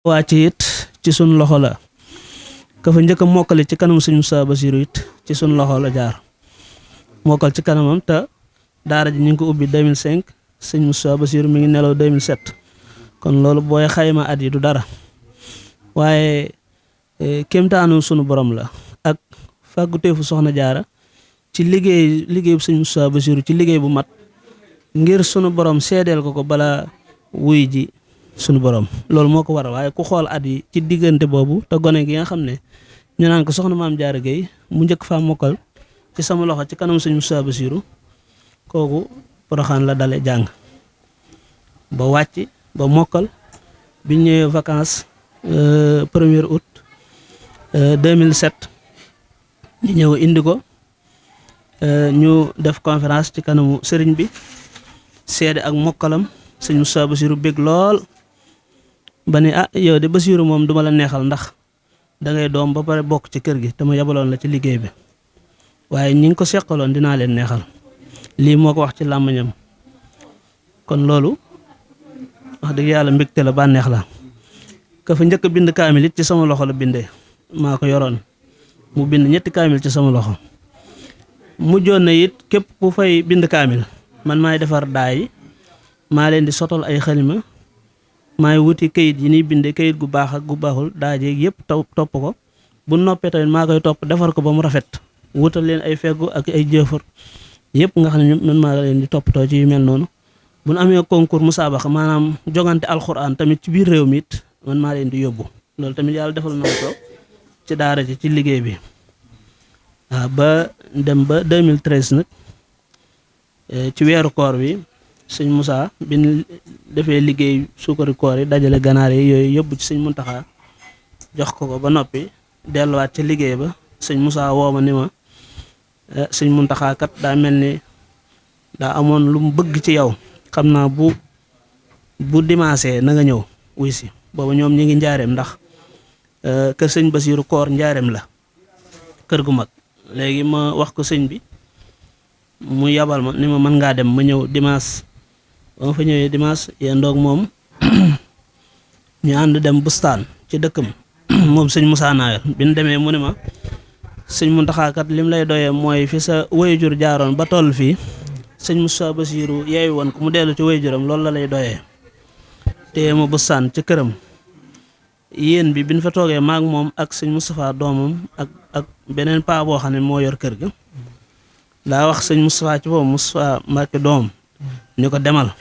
wàcc it ci sun loxo la ka fa njëkk a mokkale ci kanam sëñ Moussa Bassirou it ci sun loxo la jaar mokkal ci kanamam te daara ji ñu ngi ko ubbi 2005 sëñ Moussa Bassirou mi ngi nelaw 2007 kon loolu booy xayma at yi du dara waaye kéemtaanu sunu borom la ak fàgguteefu soxna jaara ci liggéeyu sëñ Moussa Bassirou ci liggéey bu mat ngir sunu borom seedeel ko bala wuy ji sunu borom loolu moo ko waral waaye ku xool at yi ci diggante boobu te gone gi nga xam ne ñu naan ko soxna maam Jaara Gaye mu njëkk faa mokkal ci sama loxo ci kanam sëñ Moussa Bassirou kooku Poroxaan la dale jàng ba wàcc ba mokkal biñ ñëwee vacances 1er août 2007 ñu ñëw indi ko ñu def conférence ci kanamu sëriñ bi seede ak mokkalam sëñ Moussa Bassirou bég lool ba ne yow de Bassirou moom duma la neexal ndax da ngay doom ba pare bokk ci kër gi te ma yabaloon la ci liggéey bi waaye ñi ngi ko seqaloon dinaa leen neexal lii moo ko wax ci làmmiñam kon loolu wax dëgg yàlla mbégte la bànneex la ka fa njëkk bind kaamil it ci sama loxo la bindee maa ko yoroon mu bind 3 kaamil ci sama loxo mujjoon na it képp ku fay bind kaamil man maay defar daay maa leen di sotol ay xalima maay wuti kayit yi niy binde kayit gu baax ak gu baaxul daajeeg yëpp topp ko bu noppee tamit maa koy topp defar ko ba mu rafet wutal leen ay feggu ak ay jëfër yëpp nga xam ne man maa leen di toppatoo ci yu mel noonu bu nu amee concours musaabaxa maanaam jogante alxuraan tamit ci biir réew mi it man maa leen di yóbbu loolu tamit yàlla defal na ko ci daara ji ci liggéey bi waaw ba dem ba 2013 nag ci weeru koor bi sëñ Moussa bi ñu defee liggéey suukari koor yi dajale ganaar yi yooyu yóbbu ci sëñ Muntaxa jox ko ba noppi delluwaat ca liggéey ba sëñ Moussa woo ma ni ma sëñ Muntaxa kat daa mel ni daa amoon lu mu bëgg ci yow xam naa bu dimanche na nga ñëw wuy si booba ñoom ñi ngi njaareem ndax kër sëñ Bassirou koor njaareem la kër gu mag léegi ma wax ko sëñ bi mu yabal ma ni ma mën ngaa dem ma ñëw dimanche ba ma fa ñëwee dimanche yéen ndoog moom ñu ànd dem bustaan ci dëkkam moom sëñ Moussa Naayal bi ñu demee mu ne ma sëñ Muntaxa kat lim lay doyee mooy fi sa waajur jaaroon ba toll fii sëñ Moussa Bassirou yeewi woon ko mu dellu ci waajuram loolu la lay doyee te ma bustaan ci këram yéen bi biñ fa toogee maag moom ak sëñ Moustapha doomam ak beneen paa boo xam ne moo yor kër ga daa wax sëñ Moustapha ci boobu Moustapha Mbacke doom ni ko demal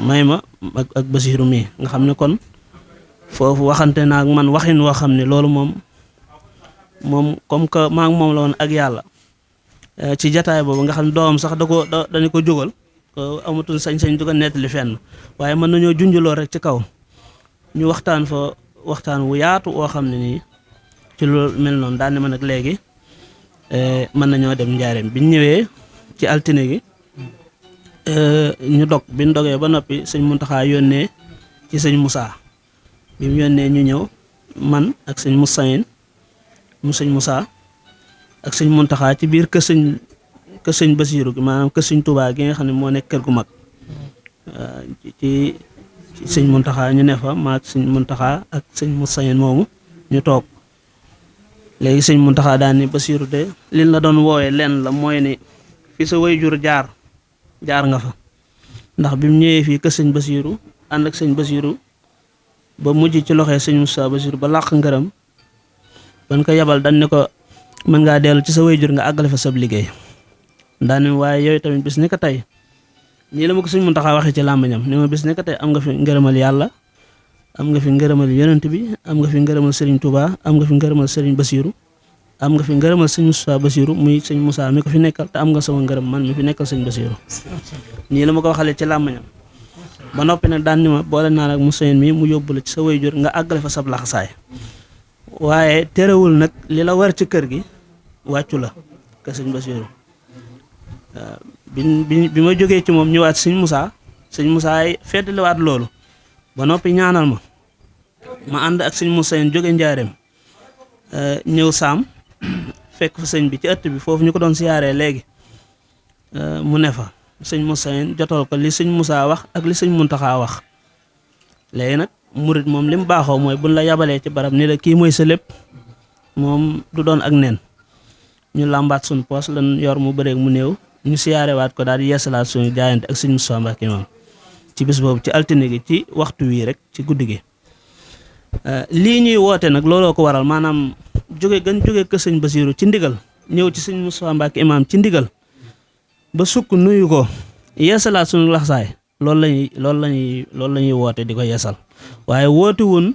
may ma ak Bassirou mii nga xam ne kon foofu waxante naa ak man waxin woo xam ne loolu moom comme que maa ngi moom la woon ak yàlla ci jataay boobu nga xam ne doomam sax dañu ko jógal amatul sañ-sañ du ko nettali fenn waaye mën nañoo junjuloo rek ci kaw ñu waxtaan fa waxtaan wu yaatu woo xam ne nii ci loolu mel noonu daan ne ma nag léegi mën nañoo dem njaareem biñ ñëwee ci altine gi ñu dog biñ dogee ba noppi sëñ Muntaxa yónnee ci sëñ Moussa bi mu yónnee ñu ñëw man ak sëñ Moussaïn mu sëñ Moussa ak sëñ Muntaxa ci biir kër sëñ Bassirou gi maanaam kër sëñ Touba gi nga xam ne moo nekk kër gu mag ci sëñ Muntaxa ñu ne fa maak sëñ Muntaxa ak sëñ Moussaïn moomu ñu toog léegi sëñ Muntaxa daan ni Bassirou de liñ la doon woowee lenn la mooy ni fi sa waajur jaar nga fa ndax bi mu ñëwee fii kër sëñ Bassirou ànd ak sëñ Bassirou ba mujj ci loxee sëñ Moussa Bassirou ba làq ngërëm ban ko yebal dañ ne ko mën ngaa dellu ci sa waajur nga àggale fa sab liggéey daan ni waaye yow tamit bis ni ko tey nii la ma ko sëñ Muntaxa waxee ci làmmiñam ni ma bis ni ko tey am nga fi ngërëmal yàlla am nga fi ngërëmal yonent bi am nga fi ngërëmal Serigne Touba am nga fi ngërëmal Serigne Bassirou am nga fi ngërëmal sëñ Moussa Bassirou muy sëñ Moussa mi ko fi nekkal te am nga sama ngërëm man mi fi nekkal sëñ Bassirou nii la ma ko waxalee ci làmmiñam ba noppi nag daan ni ma boole naa nag Moussaïn mi mu yóbbu la ci sa waajur nga àggale fa sab laxasaay waaye terewul nag li la war ci kër gi wàccu la ka sëñ Bassirou bi ma jógee ci moom ñëwaat sëñ Moussa ay feddaliwaat loolu ba noppi ñaanal ma ànd ak sëñ Moussaïn jóge njaareem ñëw saam fekk fa sëñ bi ci ëtt bi foofu ñu ko doon siyaaree léegi mu ne fa sëñ Moussaïn jotal ko li sëñ Moussa wax ak li sëñ Muntaxa wax léegi nag murit moom li mu baaxoo mooy buñ la yabalee ci barab ni la kii mooy sa lépp moom du doon ak neen ñu làmbaat suñu poos lan yor mu bëreeg mu néew ñu siyaarewaat ko daal di yeesalaat suñu jaayante ak Sëriñ Moustapha Mbacké moom ci bis boobu ci altine gi ci waxtu wii rek ci guddi gi lii ñuy woote nag looloo ko waral maanaam jóge kër sëñ Basiiru ci ndigal ñëw ci Sëriñ Moustapha Mbacké imaam ci ndigal ba sukk nuyu ko yeesalaat suñu laxsaay loolu la ñuy woote di ko yeesal waaye woote woon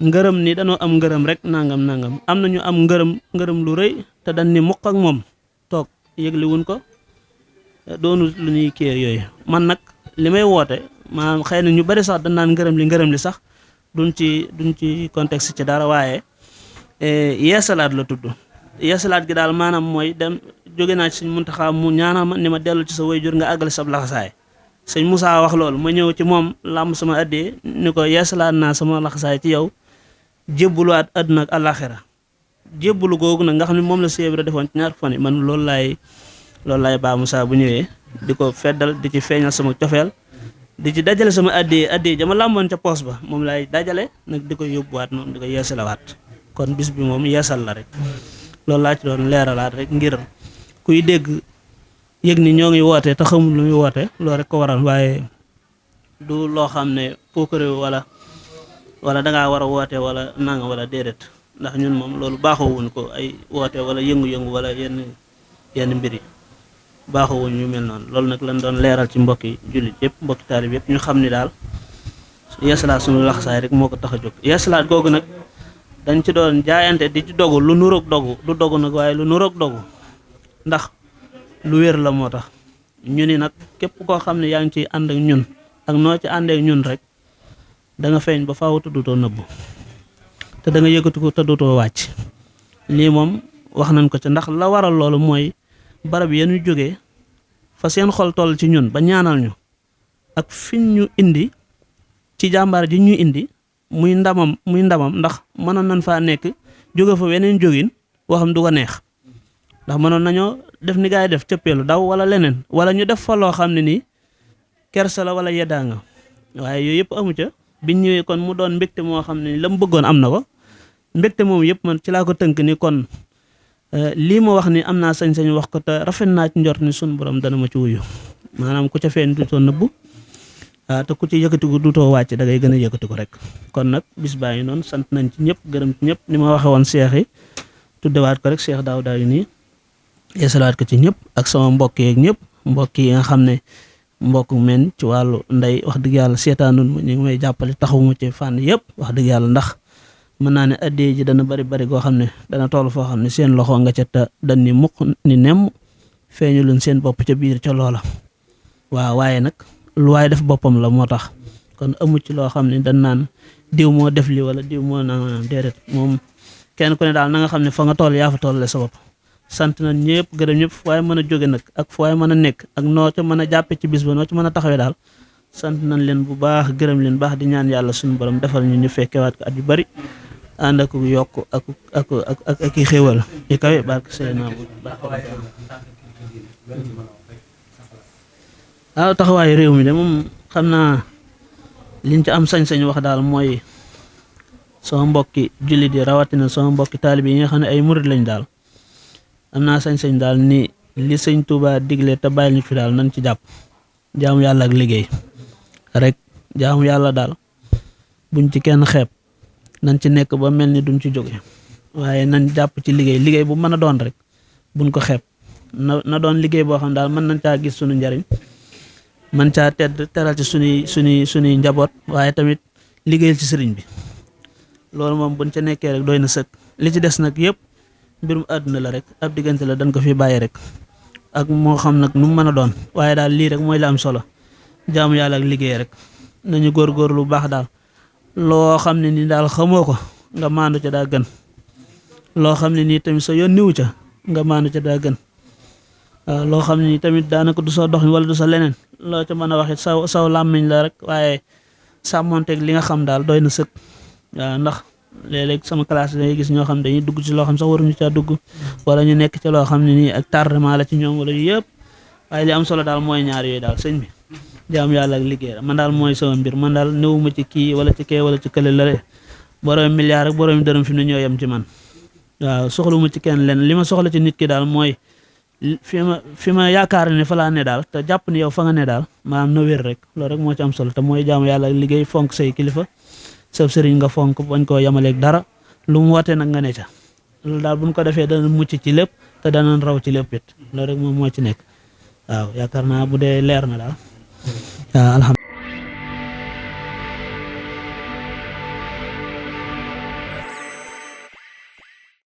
ngërëm ni dañoo am ngërëm rek nangam am na ñu am ngërëm lu rëy te dañ ni mukk ak moom toog yëgli wuñ ko doonu lu ñuy kéer yooyu man nag li may woote maanaam xëy na ñu bari sax dañ naan ngërëm li sax duñ ci contexte ci dara waaye yeesalaat la tudd yeesalaat gi daal maanaam mooy dem jóge naa ci Sëñ Muntaxa mu ñaanal ma ni ma dellu ci sa waajur nga àggale sab laxasaay Sëñ Moussa wax loolu ma ñëw ci moom làmb sama addee ni ko yeesalaat naa sama laxasaay ci yow jébbuluwaat àdduna ak àllaaxira jébbulu googu nag nga xam ne moom la Sëñ Ibra defoon ci ñaar fan yi man loolu laay baa Moussa bu ñëwee di ko feddal di ci feeñal sama cofeel di ci dajale sama addee jama làmboon ca poos ba moom laay dajale nag di ko yóbbuwaat noonu di ko yeesalawaat kon bis bi moom yeesal la rek loolu laa ci doon leeralaat rek ngir kuy dégg yëg ni ñoo ngi woote te xamul lu muy woote loolu rek ko waral waaye du loo xam ne puukare wala dangaa war a woote wala nanga wala déedéet ndax ñun moom loolu baaxoo wuñ ko ay woote wala yëngu-yëngu wala yenn mbir yi baaxoo wuñ yu mel noonu loolu nag lañ doon leeral ci mbokki jullit yëpp mbokki taalib yëpp ñu xam ni daal yeesalaat suñu laxasaay rek moo ko tax a jóg yeesalaat googu nag dañ ci doon jaayante di ci dogu lu nuroog dogu du dogu nag waaye lu nuroog dogu ndax lu wér la moo tax ñu ni nag képp koo xam ne yaa ngi ciy ànd ak ñun ak noo ci àndee ak ñun rek da nga feeñ ba faaw te duutoo nëbbu te da nga yëkkati ko te duutoo wàcc lii moom wax nañ ko ci ndax la waral loolu mooy barab yéen ñu jógee fa seen xol toll ci ñun ba ñaanal ñu ak fiñ ñu indi ci jàmbaar ji ñu indi muy ndamam ndax mënoon nañ faa nekk jóge fa weneen jógin waxam du ko neex ndax mënoon nañoo def ni gaay def cëppeelu daw wala leneen wala ñu def fa loo xam ne nii kersa la wala yeddaa nga waaye yooyu yëpp amu ca biñ ñëwee kon mu doon mbégte moo xam ne la mu bëggoon am na ko mbégte moom yëpp man ci laa ko tënk ni kon lii ma wax ni am naa sañ-sañ wax ko te rafet naa ci njort ni sun borom dana ma ci wuyu maanaam ku ca feeñ duutoo nëbbu te ku ci yëkkatiku duutoo wàcc da ngay gën a yëkkatiku rek kon nag bis baa ngi noonu sant nañ ci ñëpp gërëm ci ñëpp ni ma waxe woon seex yi tuddewaat ko rek seex daaw yu nii yeesalaat ko ci ñëpp ak sama mbokk yeeg ñëpp mbokk yi nga xam ne mbokk men ci wàllu ndey wax dëgg yàlla seetaanun ma ñu ngi may jàppale taxawuma ci fànn yëpp wax dëgg yàlla ndax mën naa ne addee ji dana bari goo xam ne dana toll foo xam ne seen loxo nga ca te dañ ni mukk ni nemm feeñu leen seen bopp ca biir ca loola waaw waaye nag lu waaye def boppam la moo tax kon amu ci loo xam ne dañ naan diw moo def li wala diw moo naan déedéet moom kenn ku ne daal na nga xam ne fa nga toll yaa fa toll sa bopp sant nañ ñëpp gërëm ñëpp fu waaye mën a jóge nag ak fu waaye mën a nekk ak noo ca mën a jàppe ci bis ba noo ci mën a taxawee daal sant nañ leen bu baax gërëm leen baax di ñaan yàlla suñu borom defal ñu fekkewaat ko at yu bari ànd ak yokk ak i xéewal yi kawe barke Seydina bu baax waaw taxawaayu réew mi de moom xam naa liñ ci am sañ-sañ wax daal mooy sama mbokki jullit yi rawatina sama mbokki taalib yi nga xam ne ay murid lañ daal am naa sañ-sañ daal ni li sëñ Touba digle te bàyyil ñu fi daal nañ ci jàpp jaamu yàlla ak liggéey rek jaamu yàlla daal buñ ci kenn xeeb nañ ci nekk ba mel ni duñ ci jóge waaye nañ jàpp ci liggéey bu mën a doon rek buñ ko xeeb na doon liggéey boo xam daal mën nañ caa gis suñu njariñ mën caa teral ci suñuy njaboot waaye tamit liggéeyal ci sëriñ bi loolu moom buñ ca nekkee rek doy na sëkk li ci des nag yëpp mbirum àdduna la rek ab diggante la dañ ko fi bàyyi rek ak moo xam nag nu mu mën a doon waaye daal lii rek mooy la am solo jaamu yàlla ak liggéey rek nañu góorgóorlu lu baax daal loo xam ne ni daal xamoo ko nga maandu ca daa gën loo xam ne nii tamit sa yoon niwu ca nga maandu ca daa gën waaw loo xam ne nii tamit daanaka du sa dox wala du sa leneen loo ca mën a waxit saw làmmiñ la rek waaye sàmmonteeg li nga xam daal doy na sëkk waaw ndax léeg-léeg sama classe dañuy gis ñoo xam dañuy dugg ci loo xam sax waruñu caa dugg wala ñu nekk ci loo xam ne nii ak tardement la ci ñoom wala yu yëpp waaye li am solo daal mooy ñaar yooyu daal sëñ bi jaamu yàlla ak liggéey man daal mooy sama mbir man daal newuma ci kii wala ci kee wala ci kële la borom milliard ak borom dërëm fi mu ne ñoo yem ci man waaw soxluma ci kenn leen li ma soxla ci nit ki daal mooy fi ma yaakaar ne fa laa ne daal te jàpp ni yow fa nga ne daal maanaam na wér rek loolu rek moo ci am solo te mooy jaamu yàlla ak liggéey fonk say kilifa sa sëriñ nga fonk bañ koo yemaleeg dara lu mu wootee nag nga ne ca loolu daal buñ ko defee dana mucc ci lépp te danañ raw ci lépp it loolu rek moom moo ci nekk waaw yaakaar naa bu dee leer na daal waaw alhamdulilah